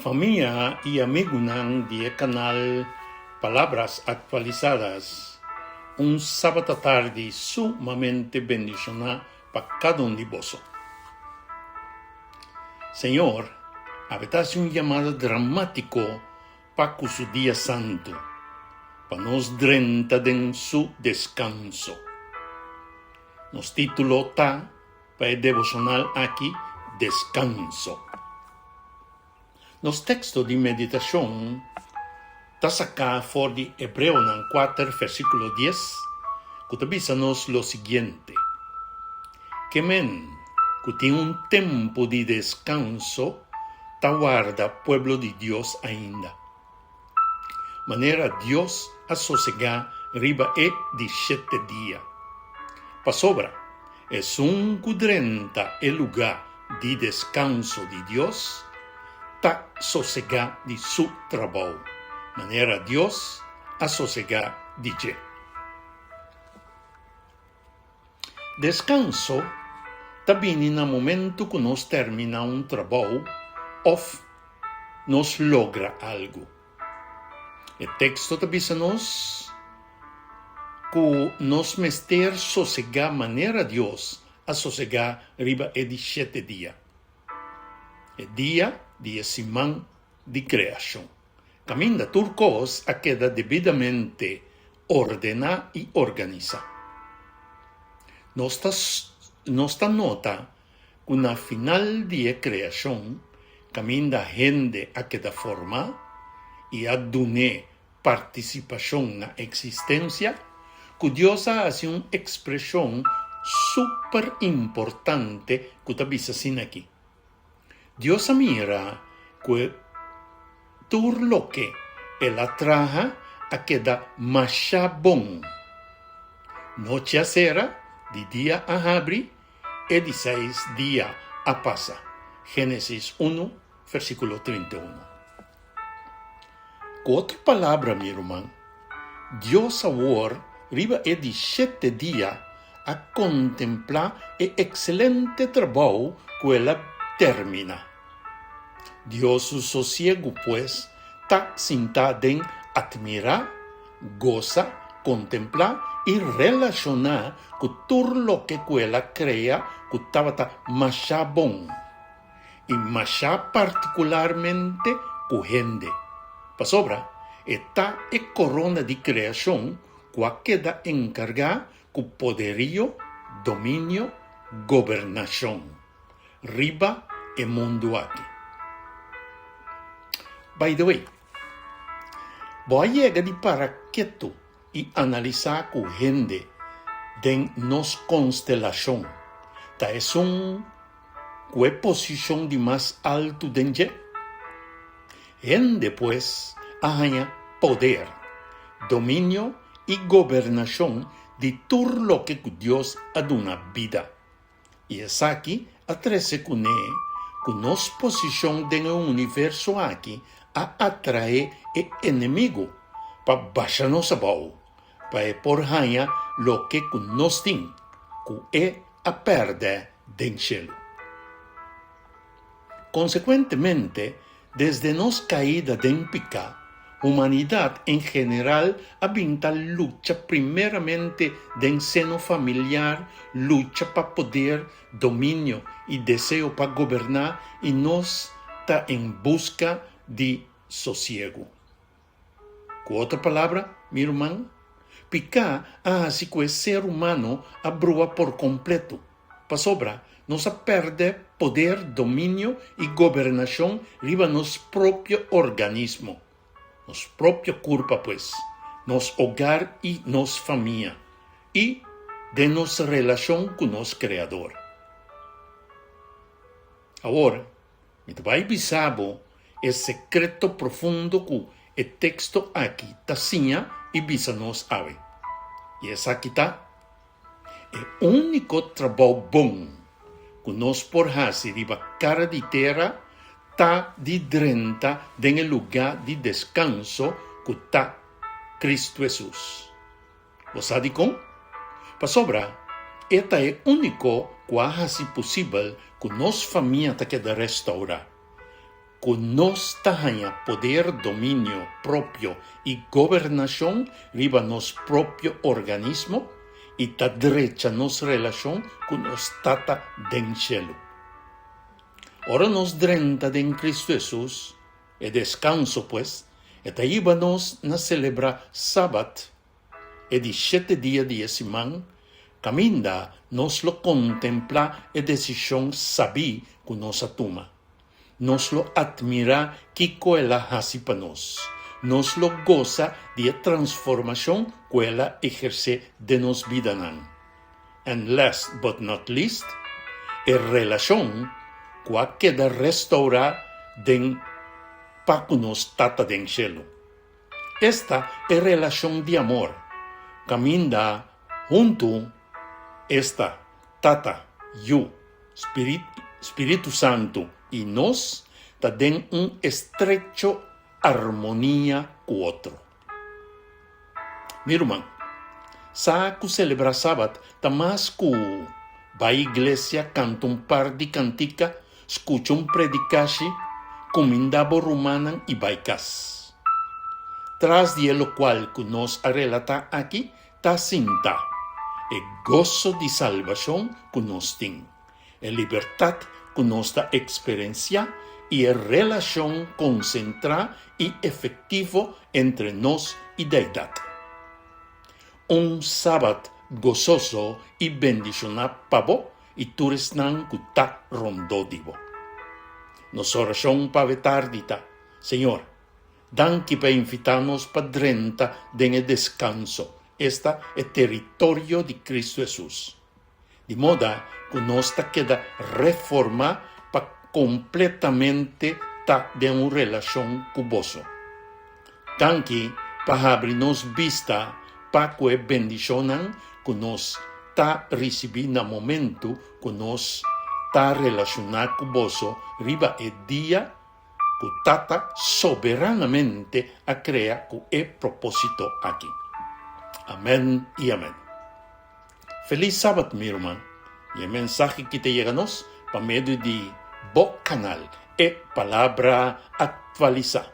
Famia i amigunan di e kanal Palabras Actualizadas, un sabat atardi sumamente bendishoná pa kada un di boso. Señor awe ta hasi un yamada dramátiko pa ku su dia santu, pa nos drenta den su deskanso. Nos título ta pa e devoshonal aki, Deskanso. Nos teksto di meditashon ta saká for di Hebreonan kuater versíkulo dies ku ta bisa nos lo siguiente, Ke men ku tin un tempu di deskanso ta warda pueblo di Dios ainda, manera Dios a sosegá riba e di shete dia. Pasobra esun ku drenta e lugá di deskanso di Dios ta sosegá di su trabou, manera Dios a sosegá di dje. Deskanso ta bini na momentu ku nos terminá un trabou òf nos logra algu. E teksto ta bisa nos ku nos mester sosegá manera Dios a sosegá riba e di shete dia, e dia di e siman di kreashon, kaminda tur kos a keda debidamente ordená i organisá. Nos ta nos ta nota ku na final di e kreashon, kaminda hende a keda formá i a dun'é partisipashon na eksistensia, ku Dios a hasi un ekspreshon super importante ku ta bisa asina aki, Dios a mira ku e tur loke el a traha a keda masha bon. Nochi a sera, di dia a habri, e di seis dia a pasa. Génesis unu, versíkulo 31. Ku otro palabra, mi ruman, Dios awor riba e di shete dia a kontemplá e ekselente trabou ku el a terminá. Dios su sosiegu, pues, ta sintá den atmirá, gosa, kontemplá i relashoná ku tur loke ku el a krea ku tabata masha bon. i masha partikularmente ku hende, pasobra e ta e korona di kreashon ku a keda enkargá ku poderio, dominio, gobernashon riba e mundu aki. By the way, bo a yega di para ketu i analisá ku hende den nos konstelashon ta esun ku e posishon di mas altu den dje? Hende pues a haña poder, dominio i gobernashon di tur loke ku Dios a duna bida. I esaki a trese kuné ku nos posishon den e universo aki a atraé e enemigu pa basha nos abou, pa e por haña loke ku nos tin, ku e a pèrdè den shelu. Konsekuentemente, desde nos kaida den piká, humanidat en general a bin ta lucha primeramente den seno familiar, lucha pa poder, dominio i deseo pa goberná i nos ta en buska di sosiegu. Ku otro palabra, mi ruman, piká a hasi ku e ser humano a brua por kompleto, pasobra nos a pèrdè poder, dominio i gobernashon riba nos propio organismo, nos propio kurpa pues, nos hogar i nos famia, i den nos relashon ku nos Kreador. Awor, Mi ta bai bisa bo e sekreto profundo ku e teksto aki ta siña i bisa nos awe. I esaki ta, E úniko trabou bon ku nos por hasi riba kara di tera ta di drenta den e lugá di deskanso ku ta Kristu Hesus. Bo sa dikon? Pasobra e ta e úniko ku a hasi posibel ku nos famia ta keda restourá. ku nos ta haña poder, dominio propio i gobernashon riba nos propio organismo i ta drecha nos relashon ku nos Tata den shelu. Ora nos drenta den Kristu Hesus, e deskanso pues, e ta hiba nos na selebrá Sabat, e di shete dia di e siman, kaminda nos lo kontemplá e desishon sabí ku nos a tuma. Nos lo atmirá kiko el a hasi pa nos. Nos lo gosa di e transformashon ku el a ehersé den nos bidanan. And last but not least, e relashon ku a keda restourá den pa ku nos Tata den shelu. Esta e relashon di amor, kaminda huntu esta Tata, Yu, Spiritu Santu i nos ta den un estrecho armonia ku otro. Mi ruman, sa ku selebrá Sabat ta mas ku bai iglesia, kanta un par di kantika, skucha un predikashi, kumindá bo rumannan i bai kas. Tras di e lokual ku nos a relatá aki ta sinta e goso di salbashon ku nos tin, e libertat ku nos ta eksperensiá i e relashon konsentrá i efektivo entre nos i Deidat. Un Sabat gososo i bendishoná pa bo i tur esnan ku ta rondó di bo. Nos orashon pa awe tardi ta, Señor, Danki pa invitá nos pa drenta den e deskanso, esta e teritorio di Kristu Hesus. Di moda ku nos ta keda reformá pa kompletamente ta den un relashon ku boso. Danki pa habri nos bista pa ku e bendishonnan ku nos ta risibí na momentu ku nos ta relashoná ku boso riba e dia ku Tata soberanamente a krea ku e propósito aki. Amèn i amèn. Felis Sabat mi ruman, i e mensahe ki ta yega nos pa medio di bo kanal E Palabra Aktualisá.